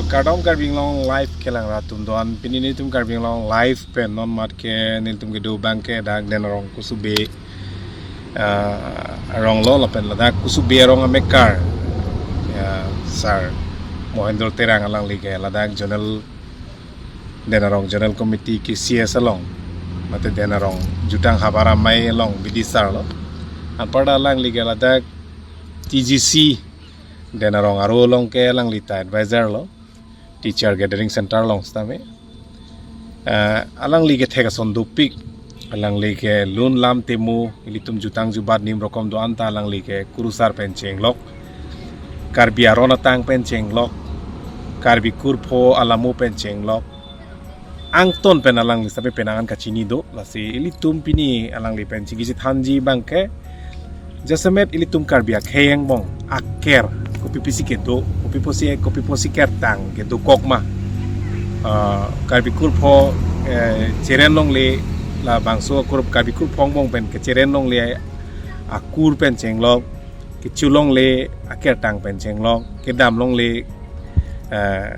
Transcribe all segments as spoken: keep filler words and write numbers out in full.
Kardom Karbi Anglong Live kelang rat atum do-an, pini nelitum Karbi Anglong Live pen non mat ke nelitum kedo abang ke dak Den Arong Kusu Bey, ah, arong lo, lapen ladak Kusu Bey arong amekar, ya, Sir Mohendro Terang, alangli ke ladak Zonal, Den Arong Zonal Committee K C S along, mate Den Arong Jutang Habar Amei along bidisar lo. Anparta alangli ke ladak T G C Den Arong aro along ke alangli ta advisor lo, Teacher Gathering Center along sitame. Eh, alangli ke thek ason dopik, alangli ke lun lam temo, ilitum jutang jubat nim rokom do-an ta alangli ke kurusar pen chenglok, Karbi aron atang pen chenglok, Karbi kurpho alamo pen chenglok, angton pen alangli sitame penang an kachini do. Lasi ilitum pini alangli pen chingki chethanji abang ke, jasemet ilitum Karbi akhei angbong aker kopi pisi kedo, kopi pusi, kopi pusi kertang kedokok ma. Ah, Karbi kurpho, eh, cheren longle, labangso kur, Karbi kurpho angbong pen kecheren longle akur pen chenglok, kecho longle akertang pen chenglok, kedam longle, eh,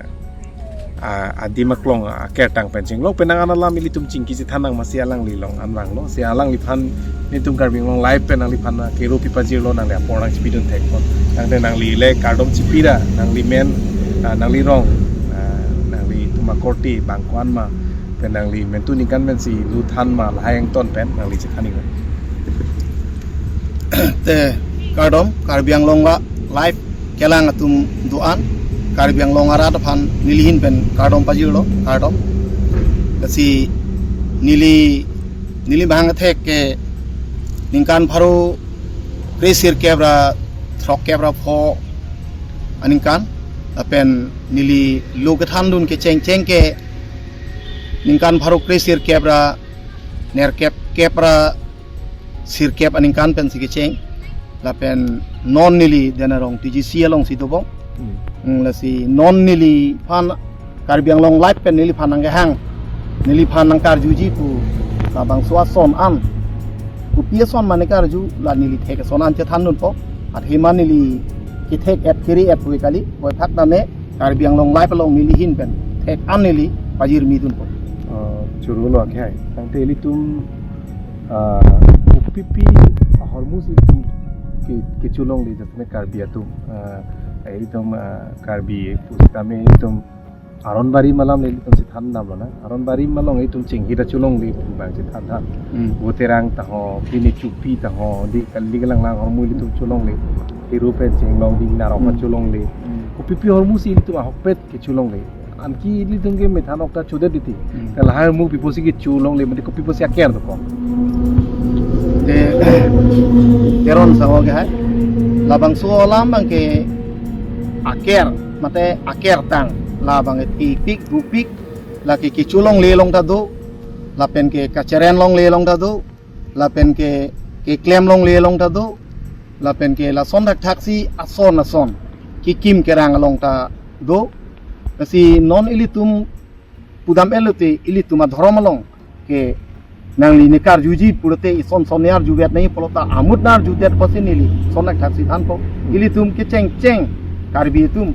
a, adim aklong akertang pen chenglok, penang an alam ilitum chingki chethan nang masi alangli along anvang lo. Si alangliphan nelitum Karbi Anglong Live pen nangliphan kero pipajir lo, nangli apor nangchipidun thek pon. Tangte nangli le kardom chipi ra, nangli men, ah, nangli rong, ah, nanglitum akorte bang ko-an ma, pen nangli mentu ningkan pensi do than ma, lahai angton pen nangli chethan iklo. Te kardom Karbi Anglong Live kelang atum do-an, Karbi Anglong arat aphan neli ahin pen kardom pajir lo, kardom. Lasi neli, neli bang thek ke ningkan pharo kre sirkep ra throkkep ra pho aningkan, lapen neli lo kethandun kecheng cheng ke ningkan pharo kre sirkep ra nerkep kep ra sirkep aningkan pensi kecheng. Lapen non neli Den Arong T G C alongsi dobom. Hmm. Hmm, lasi non neliphan Karbi Anglong Live pen neliphan nangkehang, neliphan nangkarjuji pu labangso ason an, kopi ason mane karju, la neli thek ason an chethandunpo. Athema neli kethek-et kere-et pu kali, boithak tame Karbi Anglong Live along neli ahin pen thek an neli pajirmidunpo. Oh, choro lo akhai. Tangte ilitum, ah, kopi pi ahormu si ilitum ke, kecho longle, jasemet Karbi atum, ah, ilitum, ah, Karbi pusitame ilitum aron barim alam le ilitum chethan damlo na. Aron barim along ilitum chinghi ra cho longle pu abang chethan tha. Hmm. Voterang ta ho, pini chupi ta ho, di kali kalang lang ahormu ilitum cho longle. Hiru pen chenglong, di narok Hmm. cho longle. Hmm. Kopi pi ahormu si ilitum ahokpet kecho longle. Anke ilitum ke methanok ta chodet titi. Hmm. Te lahai ahormu pi pusi kecho longle, mate kopi pusi aker dokok. Te, Teron sawo ke hai. Labangso alam abang ke aker, mate akertang, labang ke tipik, dopik, lake kecho longle along ta do, lapen ke kacheren longle along ta do, lapen ke keklem longle along ta do, lapen ke lason thakthak si ason ason kekim kerang along ta do. Lasi non ilitum pudam-et lote ilitum adhorom along ke nangli ne karjuji pulote ison son ne arjuvet nangji pulo ta amut ne arjudet pusi neli son thakthak si thanpo. Ilitum kecheng cheng Karbi atum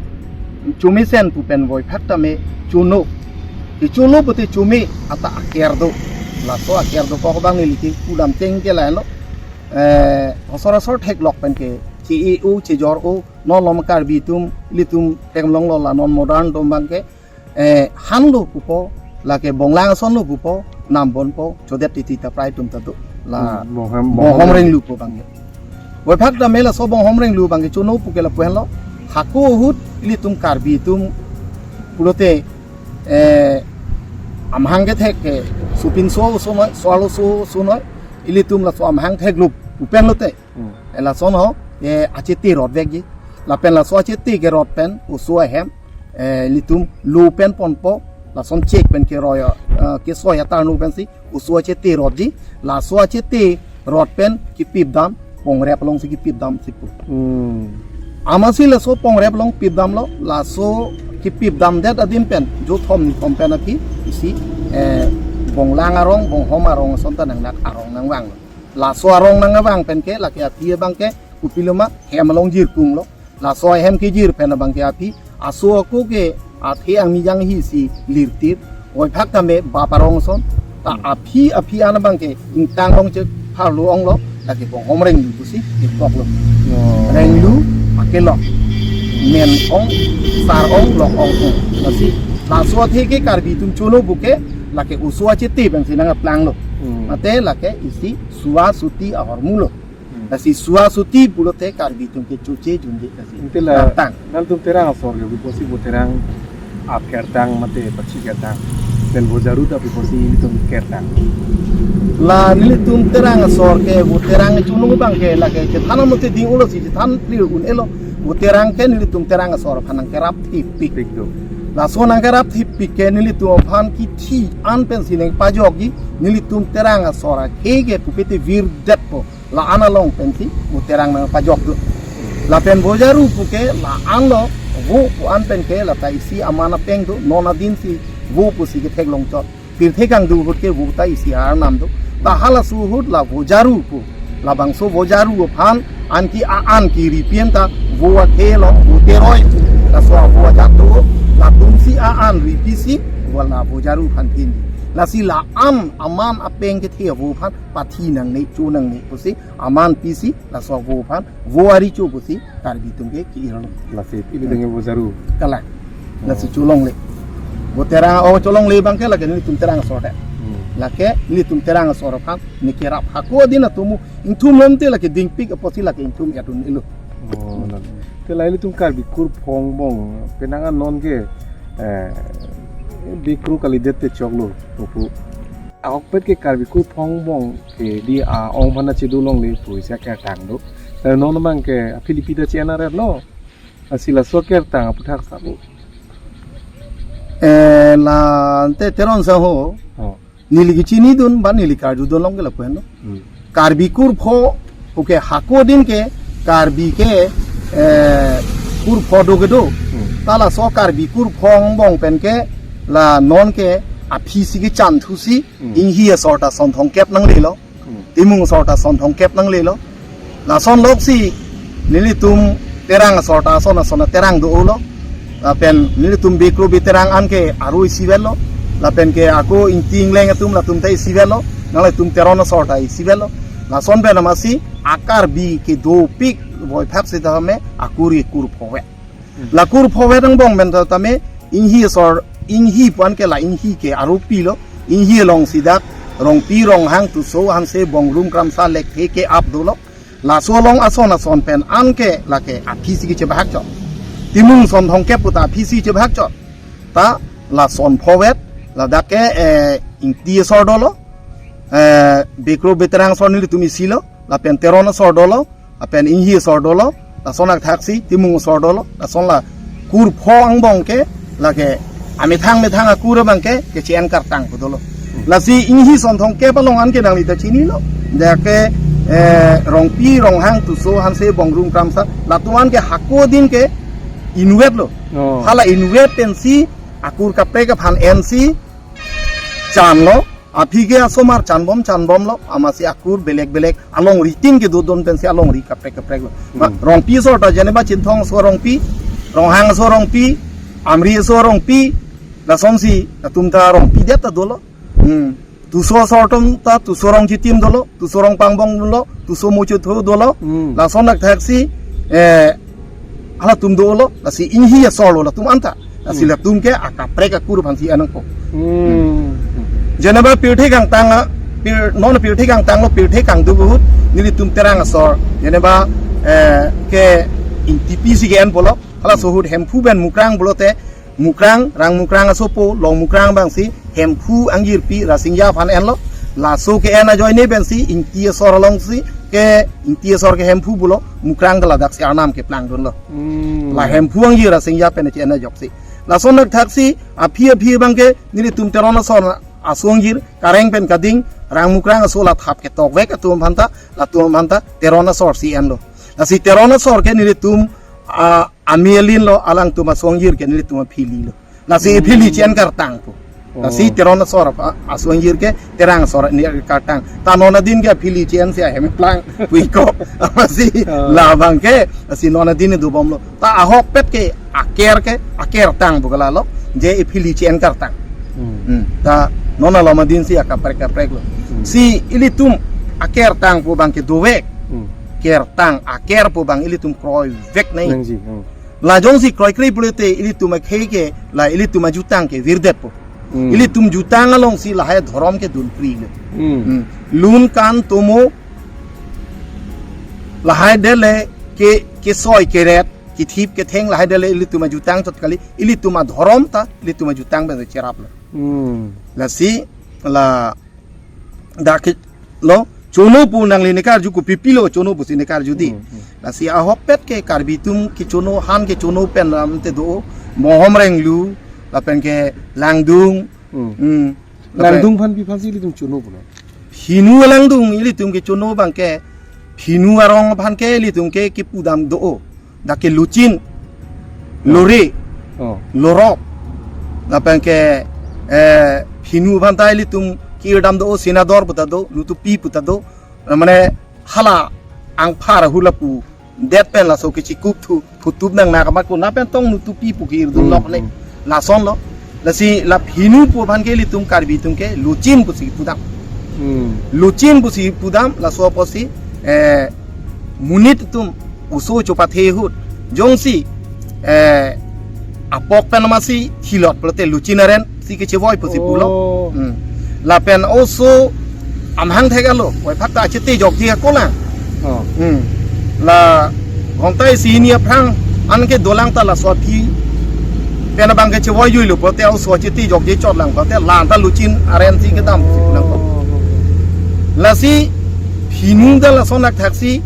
chomesen pu pen boithak tame chono. Kecho lo pute chome ata aker do. Laso aker dokok abang neli ke pudam cheng ke lahenlo. Eh, hosor asor theklok pen ke che-e-o chejor-o, non lom Karbi atum, ilitum theklonglo la non modern atum abang ke, eh, han lo pupo, lake bonglang ason lo pupo, nam bonpo, chodet titi ta prai atum ta do. La Hmm, bonghom, bonghom bonghom. Renglu pu abang ke. Boithak tame laso bonghom renglu abang ke chono pu ke lapu henlo. Hako ahut ilitum Karbi atum pulote, eh, amahang kethek ke supinso osonoi, so-arloso osonoi, ilitum laso amahang theklup pu pen lote. Hmm. Eh, lason ho, eh, achiti rot vekji. Lapen laso achiti kerot pen oso ahem, eh, ilitum lo pen ponpo, lason chek pen keroi, eh, kesoi atarnu pensi oso achiti rotji. Laso achiti rot pen kipip dam, pongrep alongsi kipip dam si pu. Hmm. Amatsi laso pongrep along pip damlo, laso kipip damdet adim pen, jothom nithom pen aphi, isi, eh, bonglang arong, bonghom arong ason ta nangnak arong nangvanglo. Laso arong nangvang pen ke, lake aphi abang ke, kopilo ma, hem along jirkunglo. Laso hem kejir pen abang ke aphi, aso ako ke, Athe angni janghi si lirtir. Oi phak tame bap arong ason. Ta aphi aphi an abang ke ingtang long che pharlo onglo. Lake bonghom renglu pusi ikoklo. Renglu akelok. Men ong, sar ong, lok ong ong. Lasi laso athe ke Karbi atum chono pu ke lake oso achete abang si nangplang lo. Hmm. Mate lake isi sua suti ahormu lo. Hmm. Lasi sua suti pulote Karbi atum ke choche junje lasi. Ante la tang. Nangtum Terang asor ke pusi vo Terang ap kertang mate pachi kertang. Pen vo Jaru ta pusi ilitum kertang. La nelitum Terang asor ke vo Terang chunung abang ke lake chethan mate ding ulo si chethan clear un-elo. Vo Terang ke nelitum Terang asor aphan nangkerap thipik. Pik do. Laso nangkerap thipik ke nelitum aphan kithi an pensi nangpajokji, nelitum Terang asor akhei ke pupe te virdetpo. La-an along pensi vo Terang nangpajok do. Lapen vo Jaru pu ke la-an lo, vo pu an pen ke lata isi aman apeng do, non adin si vo pusi ketheklong chot. Pirthe kangdu ahut ke vo ta isi arnam do. Ta halaso ahut la vo Jaru pu. Labangso vo Jaru aphan anke a-an kiripi an ta vo akhei lo, vo Teroi pu. Laso vo ajat do, latumsi a-an ripi si, vo la vo Jaru aphan phin. Lasi la-an aman apeng kethe vo aphan pathi nangne, cho nangne pusi, aman pisi, laso vo aphan, vo ari cho pusi, Karbi atum ke ki-ir lo. Lasi, ili denge vo Jaru. Kalang. Lasi cholongle. Vo Terang, o cholongle abang ke lake nelitum Terang asor de. Hmm. Lake nelitum Terang asor aphan, ne kerap hako adin atum, ingthum lom te lake dingpik apotsi lake ingthum yatun ilo. Oh, na. Te la ilitum Karbi kurpho angbong, penang an non ke, eh, bikru kalidet te choklo, pupu. Ahokpet ke Karbi kurpho angbong ke di a-ong aphan chedo longle pu isi akertang do. Lalu non abang ke aphilipi ta che-en aret lo. Lasi laso akertang aputhak sabu. Eh, la ante Teron sangho. Oh. Neli kechinidun, ba neli karjudun long ke lapu heno. Hmm. Karbi kurpho, oke, hako adin ke, Karbi ke, eh, kurpho do kedo. Hmm. Ta laso Karbi kurpho angbong pen ke, la non ke, aphi si kechan thusi, Hmm. Inghi asor ta son thomkep nanglelo. Hmm. Timung asor ta son thomkep nanglelo. Lason loksi nelitum Terang asor ta ason ason Terang do-olo. Lapen nelitum bikru biterang an ke aro isivetlo. Lapen ke ako Ingti Ingleng atum latum ta isivetlo. Nanglitum Teron asor ta isivetlo. Lason pen amatsi a-Karbi kedopik voiphak sitame akur ke kurpho vet. Hmm. La kurpho vet angbong pen ta tame Inghi asor, Inghi pu an ke la Inghi ke aropi lo, Inghi alongsi dak Rongpi, Ronghang, Tuso, Hanse, Bongrum, Kramsa, Lekthe ke-ap dolo. Laso along ason ason pen an ke lake aphi si kechebahak chot. Timung son thomkep pu ta aphi si chebahak chot. Ta la son pho vet, ladak ke, eh, Ingti asor dolo, eh, bikru biterang asor nelitum isi lo, lapen Teron asor dolo, lapen Inghi asor dolo, lason akthaksi Timung asor dolo, lason la kurpho angbong ke, lake amethang methang akur abang ke, keche-en kartang pu dolo. Hmm. Lasi Inghi son thomkep along an ke nangli ta chinilo. Dak ke, eh, Rongpi, Ronghang, Tuso, Hanse, Bongrum, Kramsa, latum an ke hako adin ke invetlo. Oh. Hala invet pensi akur kaprek aphan ensi chanlo. Aphi ke asomar chanbom chanbomlo, amatsi akur belek belek alongri tin kedodon pensi alongri kaprek kaprek lo. Ma, Hmm. Rongpi asor ta jeneba Chinthong asor Rongpi, Ronghang asor Rongpi, Amri asor Rongpi, lasonsi atum ta Rongpi det ta dolo. Hmm. Tuso asor atum ta Tuso Rongchitim dolo, Tuso Rongpangbong dolo, Tuso Mochotho dolo. Hmm. Lason akthaksi, eh, halatum dolo, lasi Inghi asor lo latum anta. Lasi Hmm. latum ke akaprek akur aphansi anangko. Hmm. Jeneba pirthe kangtang a, pir, non pirthe kangtanglo, pirthe kangdu ahut, nelitum Terang asor. Jeneba, eh, ke Ingtipi si ke-en pulo. Halaso ahut Hemphu pen Mukrang pulote, Mukrang, Rang Mukrang asopo, Long Mukrang abangsi, Hemphu angjirpi Rasingja aphan enlo. Laso ke-en ajoine pensi, Ingti asor alongsi, ke Ingti asor ke Hemphu pulo, Mukrang ke ladaksi arnam keplangdunlo. Hmm. La Hemphu angjir Rasingja pen che-en ajoksi. Lason akthaksi, aphi aphi abang ke, nelitum Teron asor aso angjir, Kareng pen Kading, Rang Mukrang aso la thap ketokvek atum aphanta, latum aphanta, Teron asor si enlo. Lasi Teron asor ke nelitum, ah, ame alinlo, alangtum aso angjir ke nelitum aphililo. Lasi Hmm. aphili che-en kartang pu. Lasi Oh. Teron asor apa, aso angjir ke Terang asor ni kartang. Ta non adin ke aphili chen si ahem plang. Puiko. Lasi Ah. labang ke, lasi non adin dobomlo. Ta ahokpet ke aker ke, aker tang pu kalalo. Je aphili chen kartang. Hmm. Hmm. Ta non alom adin si akaprek kaprek lo. Hmm. Si ilitum aker tang pu abang ke dovek. Hmm. Ker tang aker pu abang ilitum kroivek nai. Nangji, hmm. La jongsi kroikre pulote ilitum akhei ke, la ilitum ajutang ke virdetpo. Hmm. Ilitum jutang alongsi lahai dhorom ke dunkri le. Hmm. Hmm. Lun kan tomo lahai dele ke, kesoi keret, kethip ketheng lahai dele ilitum ajutang chot kali, ilitum adhorom ta, ilitum ajutang pen cherap le. Hmm. Lasi, la dak ke lo, chono pu nangli ne karju kopi pilo chono pusi ne karju di. Hmm, hmm. Lasi ahokpet ke Karbi atum kechono, han kechono pen ram te do, Mohom Renglu, lapen ke Langdung. Hmm. Hmm. Lapen Langdung aphan pi aphansi ilitum chono pulo? Phinu alangdung ilitum kechono abang ke, phinu arong aphan ke ilitum ke kepudam do. Dak ke luchin, Oh. lore, Oh. lorop. Lapen ke, eh, phinu aphan ta ilitum kirdam do, senador pu ta do, nutupi pu ta do. Mane hala angphar hula pu det pen laso kechikup thu, phutup nang na kamat ko na pen tong nutupi pu kirdun Hmm, lok ne. hmm. Lason lo. Lasi la phinu pu aphan ke ilitum Karbi atum ke luchin pusi pudam. Hmm. Luchin pusi pudam, laso apotsi, eh, monit atum oso chopathe ahut. Jongsi, eh, apok pen amatsi thilot pulote luchin aren si kechevoi pusi pulo. Oh. Hmm. Lapen oso amahang thek alo, oi phak ta achete jokje ako lang. Oh. Hmm. La ghonta isi hini aphrang an ke dolang ta laso aphi pen abang kechevoi juilo pulote oso achete jokje chot lang pulote la anta luchin aren si kedam si pulang ko. Oh. Lasi phinu ta lason akthaksi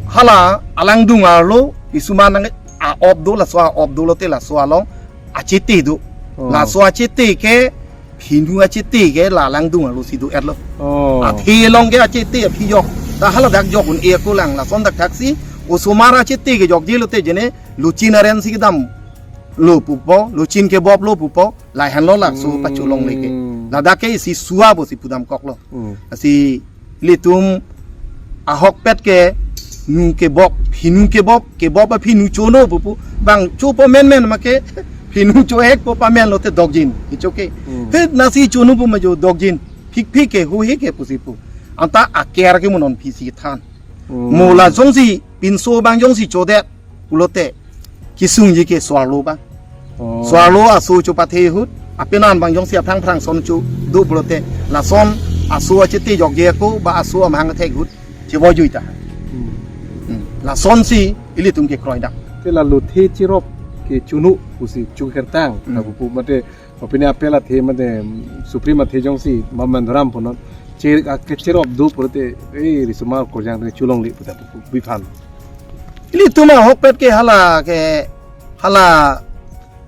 hala alangdung arlo isuman nang a-op do, laso a-op do lote laso along achete do. Oh. Laso achete ke phinu achete ke la alangdung arlo si do-etlo. Oh. Athe along ke achete aphi jok. Ta hala dak jok un-e ako lang, lason dak thaksi osomar achete ke jokje lote jene luchin aren si kedam lo pupo, luchin kebop lo pupo, lahai henlo laso Hmm. pacholongle ke. Ladak ke isi sua pusi pudam koklo. Hmm. Lasi ilitum ahokpet ke nu kebop, phinu kebop, kebop aphinu chono pupu, bang chopo menmen ma ke, phinu chohekpo pamenlo te dokjin, kecho ke. Hmm. He nasi chono pu ma jo dokjin, phikphik ke, huhe ke pusi pu. Anta aker ke mo non aphi si than. Hmm. Mo la jongsi pinso abang jongsi chodet pulote kesungji ke so-arlo abang. Oh. So-arlo aso chopathe ahut, apenan abang jongsi aphrang phrang son cho do pulote, lason aso achete jokje ako ba aso amahang thek ahut chevoi jui ta. Hmm. Hmm. Lasonsi ilitum ke kroidam. Te la lothe cherop kechono pusi chokertang, Hmm. ta pupu mate, opini apel athe mate, Supreme athe jongsi ma Manduram punon, che, a, kecherop do pulote, eh, risomar korjang te cholongle pu ta pupu biphan. Ilitum ahokpet ke hala ke, hala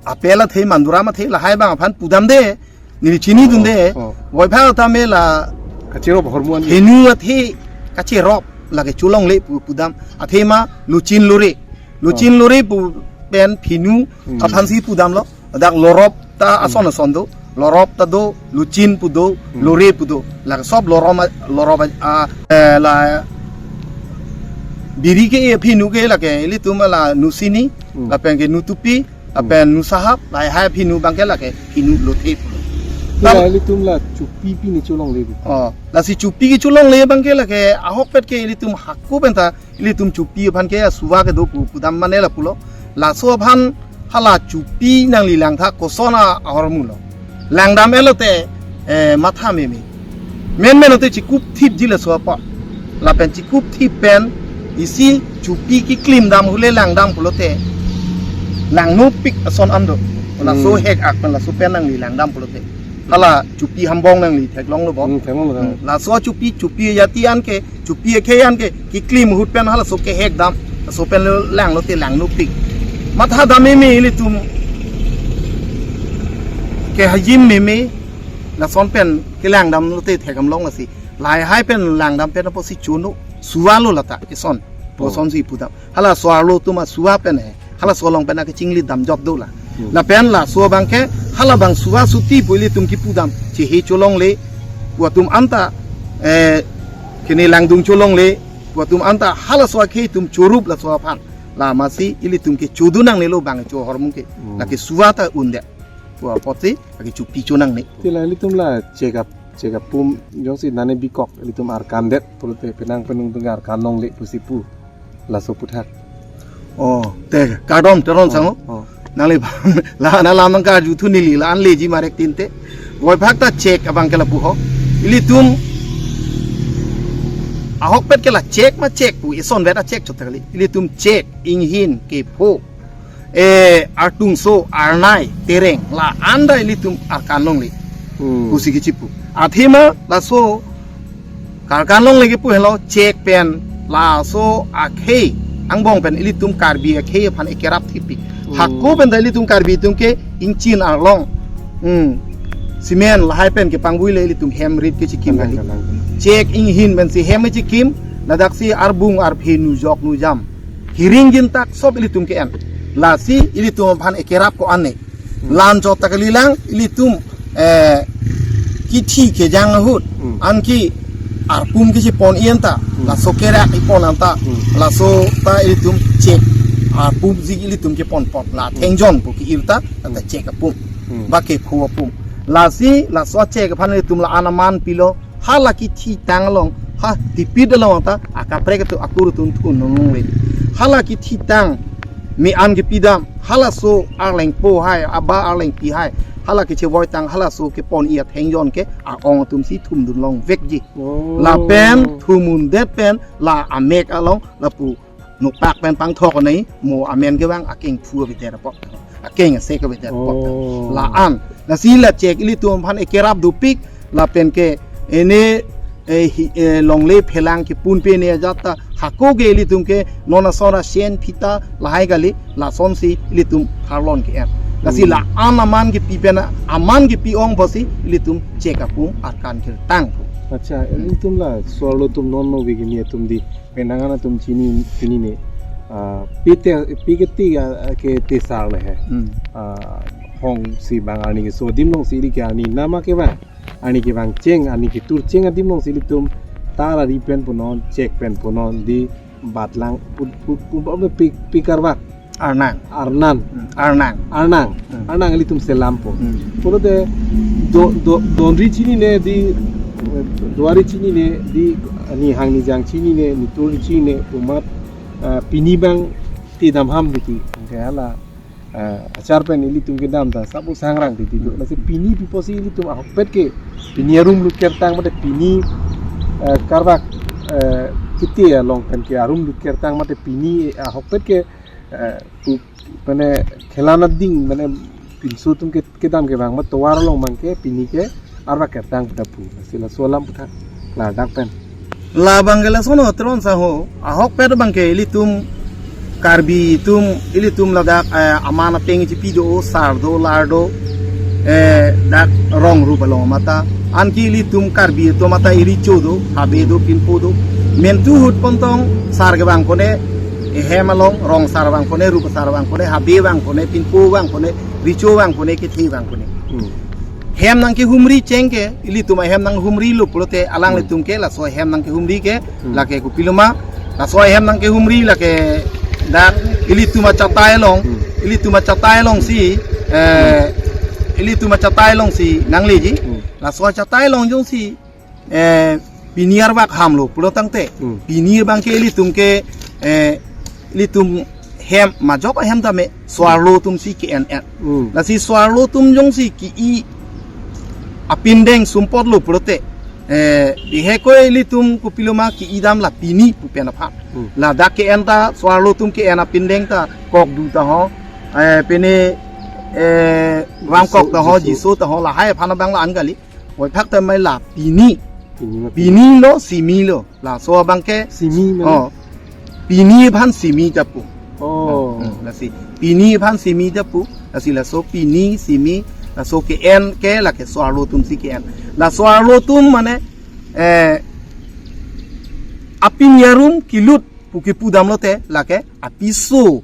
apel athe Manduram athe lahai abang aphan pudam de, neli chinidun de, Oh, oh. Voiphak tame la Kacherop ahormu an. Phinu athe kacherop lake cholongle pu pudam, athema luchin lore. Luchin Oh. lore pu pen phinu Hmm. aphansi pudamlo. Dak lorop ta Hmm. ason ason do. Lorop ta do, luchin pu do, Hmm. lore pu do. Lake sob lorop a, lorop a, a, eh, la biri ke-e aphinu ke lake ilitum la nusini, Hmm. lapen ke nutupi, lapen Hmm. nusahap, lahai aphinu abang ke lake phinu lothe pu. Te la Tam- ilitum la chupi pini cholongle pu. Oh, lasi chupi kecholongle abang ke lake ahokpet ke ilitum hako penta ilitum chupi aphan ke asuva kedo pu pudam mane lapulo. Laso aphan hala chupi nangli langtha koson ahormulo. Langdam-etlo te, eh, matha meme. Menmen lote chikup thipji laso apot. Lapen chikup thip pen isi chupi keklim dam hule langdam pulote. Langnopik ason an do. Laso Hmm. hek ak pen laso pen nangli langdam pulote. Hala chupi hambong nangli theklonglo bo. Hmm, theklonglo. Hmm. Laso chupi, chupi ajati an ke, chupi akhei an ke, keklim ahut pen halaso kehek dam, laso pen lo langlote langnopik. Matha dam meme ilitum kehajim meme, lason pen kelang damlote thekdam long lasi. Lahai pen langdam pen apotsi chono, suva lo lata, keson, Oh. kosonsi pudam. Hala so-arlo atum asuva pen he. Halaso along pen akechingli damjok do la. Hmm. Lapen laso abangke halabang suva suti pu ilitum kipudam chehe cholongle, pu atum anta, eh, kene langdung cholongle, pu atum anta halaso akhei atum chorup laso aphan. La masi ilitum ke chodu nangnelo bang cho hormung ke. Hmm. Lake suva ta undet. Pu apotsi lake chopi cho nangne. Ti la ilitum la chek ap, chek apum jongsi nane bikok ilitum arkan det pulote penang penung tung arkan longle pusi pu. Laso aputhak. Oh, te kardom Teron sang ho. Oh. Nangli la na lam nang karju thu neli la-an leji marek tinte. Voiphak ta chek abangke lapu ho. Ilitum ahokpet ke la chek ma chek pu isonvet achek chot kali. Ilitum chek, inghin, kepho, eh, artungso, arnai, tereng, la-an ta ilitum arkan longle. Hmm. Pusi kechipu. Athema laso karkan longle kepu henlo chek pen laso akhei angbong pen ilitum Karbi akhei aphan ekerap thipik. Hmm. Hako pen ta ilitum Karbi atum ke ingchin arlong, hmm, cement lahai pen kepangvui le ilitum hem rit kechikim kali. Kalang, kalang. Chek inghin pensi hem kechikim, ladaksi arbung arphe nujok nujam, hiring gintak sob ilitum ke-en. Lasi ilitum aphan ekerap ko-an ne. Hmm. La-an chot ta kalilang ilitum, eh, kithi kejang ahut. Hmm. Anke arpum kechepon-i anta. Hmm. Laso kerak ipon anta. Hmm. Laso ta ilitum chek arpumsi ilitum keponpon. La, hmm, thengjon pu ke-ir ta, anta, hmm, chek apum. Hmm. Ba kepho apum. Lasi laso chek aphan ilitum la-an aman pilo. Hala kithitang along, ha tipit along ta akaprek atum akur atum thun nungnung le. Hala kithitang me-an kepidam, halaso arlengpo hai, aba arlengpi hai, hala kechevoitang, halaso kepon-i athengjon ke a-ong atumsi thumdun longvekji. Oh. Lapen thum undet pen la amek along lapu nopak pen pangthok nai mo amen kevang akeng phu avedet apot, akeng asek avedet apot. Oh. La-an. Lasi la chek ilitum aphan ekerap dopik lapen ke ene, eh, hi, eh, longle phelang kepun pe ne ajat ta hako ke ilitum ke non asor asen phita lahai kali lasonsi ilitum tharlon ke-en. Lasi, hmm, la-an aman kepi pen aman kepi ong pusi ilitum chek apum arkan kirtang pu. Acha, hmm, ilitum la so-arlo atum non novi kini atum di penang an atum chini, chinine. Ah, pite, piketi, ah, ke tesar le he. Hmm. Ah, hong si bang arni keso adim alongsi ili ke arni nama kevang. Arni kevang cheng, arni ketur cheng adim alongsi ilitum tar ari pen punon, chek pen punon di batlang pu, pu, pu, pu, pi, pi karvak. Arnang. Arnan. Hmm, Arnang. Arnang. Hmm. Arnang ilitum selam po. Hmm. Pulote do, do, donri chinine di, doari chinine di, nihang nijang chinine, nitur chinine, umat, ah, pini bang ti damham diti. Angke hala, ah, achar pen ilitum kedam ta sabu sangrang diti do. Hmm. Lasi pini pi pusi ilitum ahokpet ke pini arum lut kertang mate pini, ah, karvak, ah, kiti along pen ke arum lut kertang mate pini ahokpet ke, ah, pu, mane khelan ading, mane pinso atum ke, kedam kevang ma tovar along abangke pini ke arvak kertang pu ta pu. Lasi laso alam aputhak klardak pen. La abangke lason ho Teron sang ho, ahokpet abangke ilitum Karbi atum, ilitum ladak, eh, aman ateng chipi do, sar do, lar do, eh, dak rong rup along mata. Anke ilitum Karbi atum mata iricho do, habe do, pinpo do. Mentu ahut pontong sar kevang kone, ehem along, rong sar vang kone, rup sar vang kone, habe vang kone, pinpo vang kone, richo vang kone, kethe vang kone. Hmm. Hem nangkehumri cheng ke, ilitum ahem nanghumrilo pulote alang, hmm, ilitum ke, laso ahem nangkehumri ke, hmm, lake kopiloma, laso ahem nangkehumri lake dak ilitum achatai along, hmm, ilitum achatai alongsi, eh, hmm, ilitum achatai alongsi nangleji, hmm, laso achatai along jongsi eh, pini arvak hamlo pulo tangte. Hmm. Pini abangke ilitum ke, eh, ilitum hem majok ahem tame so-arlo atumsi ke-en-en. Hmm. Lasi so-arlo atum jongsi ke-i apindeng sumpotlo pulote. Eh, bihek ko ilitum kopiloma ke-i dam la pini pu pen aphan. Hmm. Ladak ke-en ta so-arlo atum ke-en apindeng ta kokdu ta ho. Eh, pene, eh, Ramkok ta ho, Jiso, Jiso, Jiso ta ho, lahai aphan abang la-an kali. Oi phak ta mai la pini. Pini ma pini. Pini lo, simi lo. Laso abangke. Simi ma. Oh. Pini aphan simi ta pu. Oh. Hmm, hmm, lasi. Pini aphan simi ta pu. Lasi laso pini, simi, laso ke-en ke, lake so-arlo atumsi ke-en. La so-arlo atum mane, eh, apini arum kelut pu kepudamlote, lake apiso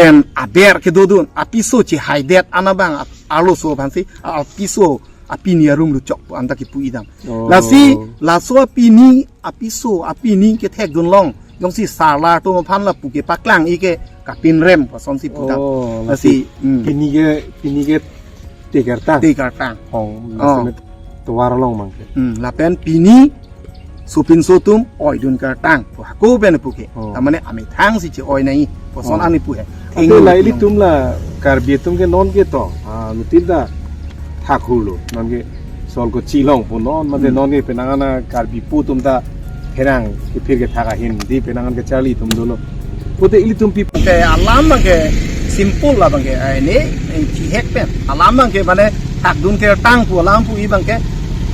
Em, aber kedodun, apiso chihaidet an abang, ap-, arloso aphansi, a-, apiso apini arum luchok pu anta kipu idam. Oh. Lasi, laso apini, apiso apini kethekdun long, jongsi sarlar atum aphan lapu kepaklang-i ke kapinrem pu asonsi pudam. Oh, lasi, lasi, hmm. Pini ke, pini ke tekertang. Tekertang. Hong, oh, lasi tovar along abangke. Hmm, lapen pini sopinso atum oidun kertang pu hako pen pu ke. Oh. Tamane amethang si che-oi nangji pu ason, oh, an kipu he. Ante la ilitum la Karbi atum ke non ke to, ah, nutin ta thak hurlo. Non ke sol ko chilong pu non, mate, hmm, non ke penang an a Karbipo atum ta therang kephir kethak ahin, dei penang an kacharli atum dolo. Pute ilitum pi ke alam abangke simple abangke, ai ne, eh, chihek pen. Alam abangke mane thakdun kertang pu alam pu-i abangke,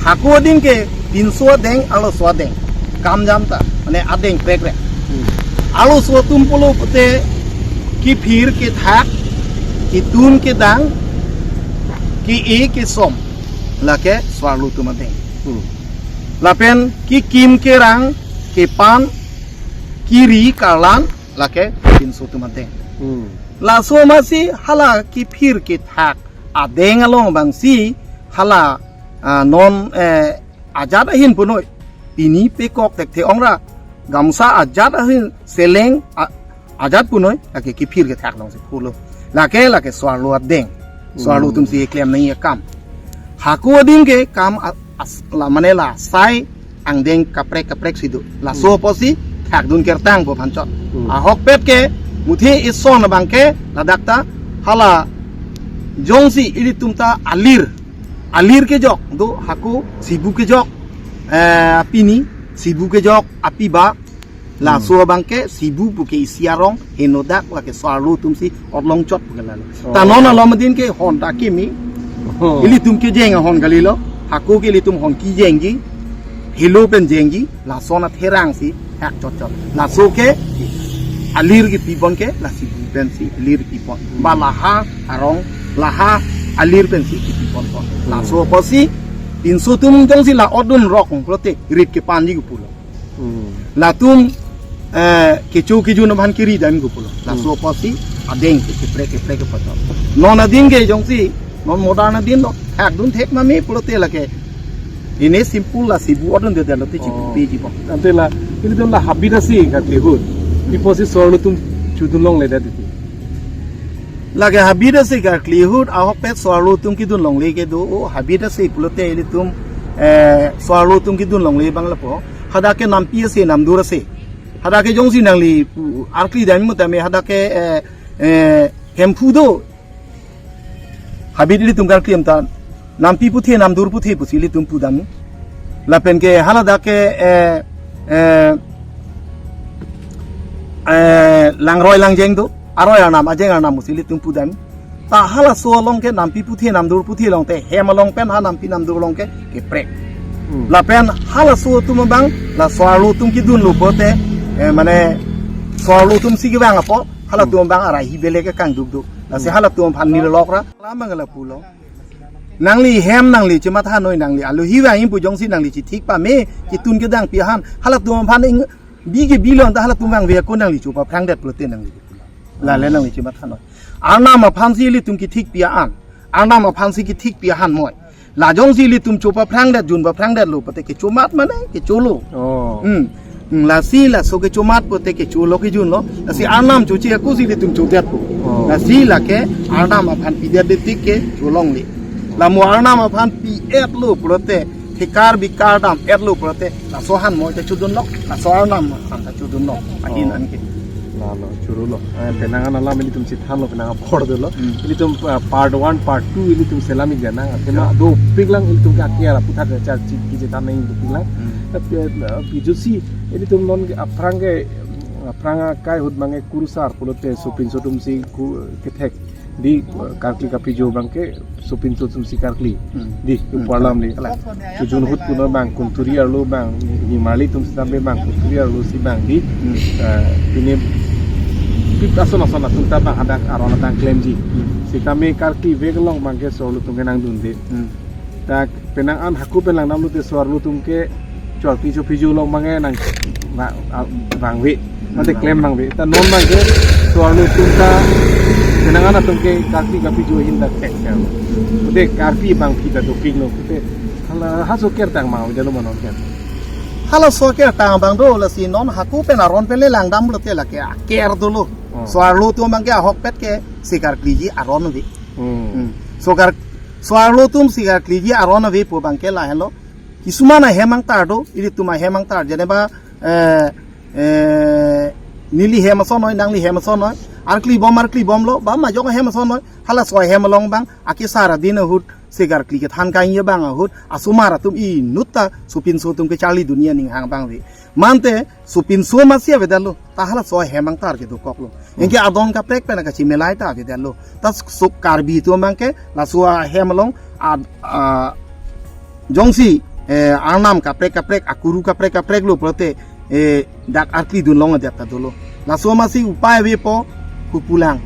hako ading ke pinso adeng, arloso adeng. Kam jam ta, mane adeng prekre. Hmm. Arloso atum pulo pute kephir kethak, ketun kedang, ke-e kesom, lake so-arlo atum adeng. Hmm. Lapen kekim kerang, kepan, keri karlan, lake pinso atum adeng. Hmm. Laso amatsi hala kephir kethak adeng along abangsi hala, ah, non, eh, ajat ahin punoi. Pini pekok thekthe ong ra gamsa ajat ahin, seleng a-, ajat punoi, lake kephir kethak alongsi pulo. Lake, lake so-arlo adeng. So-arlo, hmm, atumsi keklem nangji akam. Hako ading ke kam a-, as-, la mane la sai angdeng kaprek kaprek si do. Laso, hmm, apotsi thakdun kertang pu aphan chot. Hmm. Ahokpet ke muthe ison abangke ladak ta hala jongsi ilitum ta alir, alir kejok do, hako sibu kejok, eh, apini sibu kejok api ba. Laso, hmm, abangke sibu pu ke isi arong henodak, lake so-arlo atumsi otlong chot pu ke lalo. Oh. Ta non alom adin ke hon ta kimi. Oh. Ilitum kejeng ahon kalilo. Hako ke ilitum hon kejengji. Helo pen jengji. Lason atherang si thak chot chot. Laso ke alir kipipon ke la sibu pensi alir kipipon. Hmm. Ba laha arong, laha alir pensi kipipon pon. Hmm. Laso apotsi pinso atum jongsi la odun rok pulote rit kepanji ke pulo. Hmm. Latum, eh, kecho kejun aphan keri dam ke pulo. Laso, hmm, apotsi adeng ke keprek keprek ke pachot. Non ading ke jongsi, non modern ading lo, thakdun thek mame pulote lake. Ine simple la sibu odun de de lo te chipu, oh, pe ji bo. Ante la, ilitum la habit asi karkli ahut. Pi apotsi so-arlo atum chodun longle da titi. Lake habit asi karkli ahut, ahokpet so-arlo atum kedun longle ke do, o habit asi pulote ilitum, eh, so-arlo atum kedun longle abang lapu. Hadak ke nampi asi, namdur asi. Hadak ke jongsi nangli pu, arkli dam mo tame hadak ke, eh, eh, Hemphu do. Habit ilitum karkli am ta nampi puthe, namdur puthe pusi ilitum pudam. Lapen ke haladak ke, eh, eh, eh, langroi langjeng do, aroi arnam, ajeng arnam pusi ilitum pudam. Ta halaso along ke nampi puthe, namdur puthe along te hem along pen ha nampi namdur along ke keprek. Hmm. Lapen halaso atum abang la so-arlo atum kedunlo pulote, eh, mane so-arlo atumsi kevang apot, halatum, hmm, abang arai hi belek ke kangduk duk. Lasi, hmm, halatum aphan nirlok ra. Lam abang lapulo. Nangli hem nangli chematha noi, nangli alohi vang pu jongsi nangli chethik pame, ketun kedang pi ahan. Halatum aphan ing bi ke bilo anta halatum vangve ako nangli chopaphrangdet pulote nangli. Lale nangli chematha noi. Arnam aphansi ilitum kethik pi an. Arnam aphansi kethik pi ahan moi. La jongsi ilitum chopaphrangdet, jun paphrangdetlo pulote kechomat mane kecholo. Oh. Hmm. Hmm, lasi laso kechomat pulote kecholo kejunlo. Lasi arnam choche akosi ilitum chodet pu. Oh. Lasi lake arnam aphan pidet detik ke cholongle. La mo arnam aphan pi-etlo pulote, thekar bikar dam-etlo pulote, laso ahan moi ta chodunlo, laso arnam aphan ta chodunlo. Ahin, oh, anke. Lalo, chorolo. Eh, penang an alam ilitum chethanlo, penang apor dolo. Hmm. Ilitum, ah, part one, part two ilitum selam ik nang. Athema, ya, dopiklang ilitum ke akia la puthak ke char chik kechethan nang dopiklang. Hmm. Tapi, eh, pi jusi ilitum non ke aphrang ke, aphrang akai ahut abangke kurusar pulote sopinso atumsi ku kethek. Dei, eh, karkli kapijo abangke sopinso atumsi karkli. Hmm. Dei, hmm, pu alam dei. Kalang. Chojun ahut puno abang, kunturi arlo abang, nimarli atum sitame abang, kunturi arlosi abang dei. Hmm. Eh, pine pip ason ason atum ta abang hadak aron atang klemji. Hmm. Sitame karkli vek along abangke so-arlo atum ke nangdunde. Hmm. Ta penang an hako pen langdamlote so-arlo atum ke chorpi chopijo along abangke nang, na, a, vangve. Mate, hmm, klem vangve. Ta non abangke so-arlo atum ta Penang an atum ke Karbi kapijo ahin ta thek kan. Pute Karbi abang kita dopik lo. Pute hala halaso aker tang ma avedet lo ma non ke. Halaso aker tang abang do, lasi non hako pen aron pen le langdam pulote lake aker dolo. Oh. So-arlo atum abang ke ahokpet ke si karkliji aron ave. Hmm. Hmm. So kar, so-arlo atum si karkliji aron ave pu abang ke lahenlo. Kisuman ahem angtar do, ilitum ahem angtar. Jeneba, eh, eh, neli hem asonnoi, nangli hem asonnoi. Arkli bom, arkli bomlo, ba majok ahem asonnoi. Halaso ahem along abang, akesar adin ahut, si karkli kethan kangji abang ahut, asomar atum inutta, sopinso atum kecharlidunji aning hang abang ave. Mate, sopinso amatsi avedet lo, ta halaso ahem angtar kedokok lo. Hmm. Anke adon kaprek pen kachimelai ta avedet lo. Ta so Karbi atum abang ke, laso ahem along, ad, a, jongsi, eh, arnam kaprek kaprek, akuru kaprek kaprek lo pulote, eh, dak arkli dunlong adet ta dolo. Laso amatsi upai avepo, kopulang.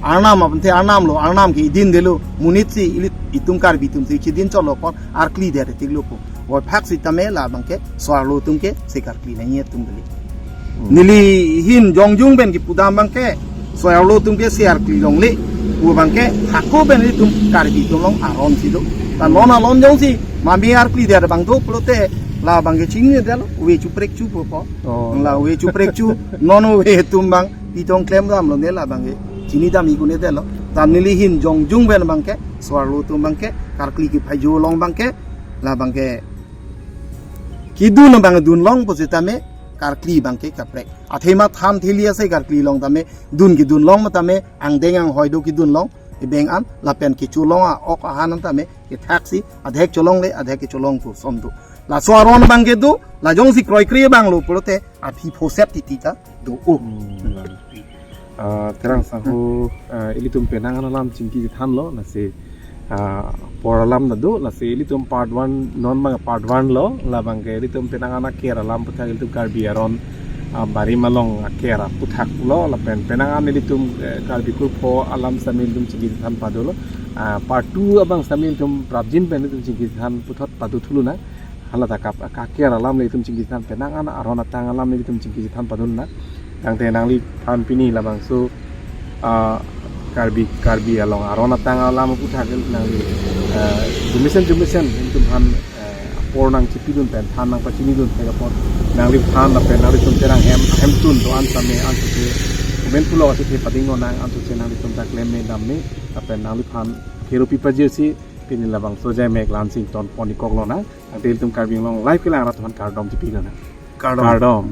Arnam aphan te arnam lo, arnam ke idin detlo, monit si ili itum Karbi atum si chidin cholo kon, arkli det tik lo po. Voiphak sitame labang ke, so-arlo atum ke, si karkli nangji atum kali. Hmm. Neli ahin jongjung pen kipudam abang ke, so-arlo atum ke si karkli longle, pu abang ke, hako pen itum Karbi atum along aron si do. Ta non alon jongsi, mami arkli det abang do pulote, labang ke chinine detlo, ove chuprekchu pu po. Oh. La ove chuprekchu, non ove atum abang, pitong klem damlo ne labang ke, chinidam ikune detlo. Ta neli ahin jongjung pen abang ke, so-arlo atum abang ke, karkli kephajo along abang ke, labang ke, kedun abang dunlong pusitame, karkli abang ke kaprek. Athema than theli ase karkli along tame, dun kedunlong ma tame, angdeng anghoi do kedunlong, ebeng an, lapen kecholong a-ok ahan an tame, kethaksi, adhek cholongle, adhek kecholong pu ason do. Laso aron abang ke do, la jongsi kroikre abang lo pulote, aphi phoset titi ta do. Oh. Hmm. Ah, Terang Sangho, ah, ilitum penang an alam chingki chethanlo, lasi, ah, apor alam ta do, lasi ilitum part one, non abang part one lo, labang ke ilitum penang an aker alam aputhak ilitum Karbi aron, ah, barim along aker aputhak lo, lapen penang an ilitum, eh, Karbi kurpho alam sitame ilitum chingki chethan padolo, ah, part two abang sitame ilitum prapjin pen ilitum chingki chethan puthot pado thulonang. Hala ta kap, aker alam le itum chingki chethan, penang an aron atang alam le itum chingki chethan padun na. Tangte nangliphan pini labangso, ah, Karbi, Karbi along aron atang alam aputhak nangli, ah, jumesen jumesen itum aphan, eh, apor nangchipidun pen than nangpachinidun thek apot nangliphan lapen nanglitum Terang hem, hemtun do-an sitame ansose comment pulo asose pading lonang, ansose nanglitum ta klem me dam me lapen nangliphan kero pi pajirsi pini labangso jai mek lansing ton pon-ik kok lonang. Tangte ilitum Karbi Anglong Live kelang arat aphan kardom chipi lonang. Kardom. Kardom.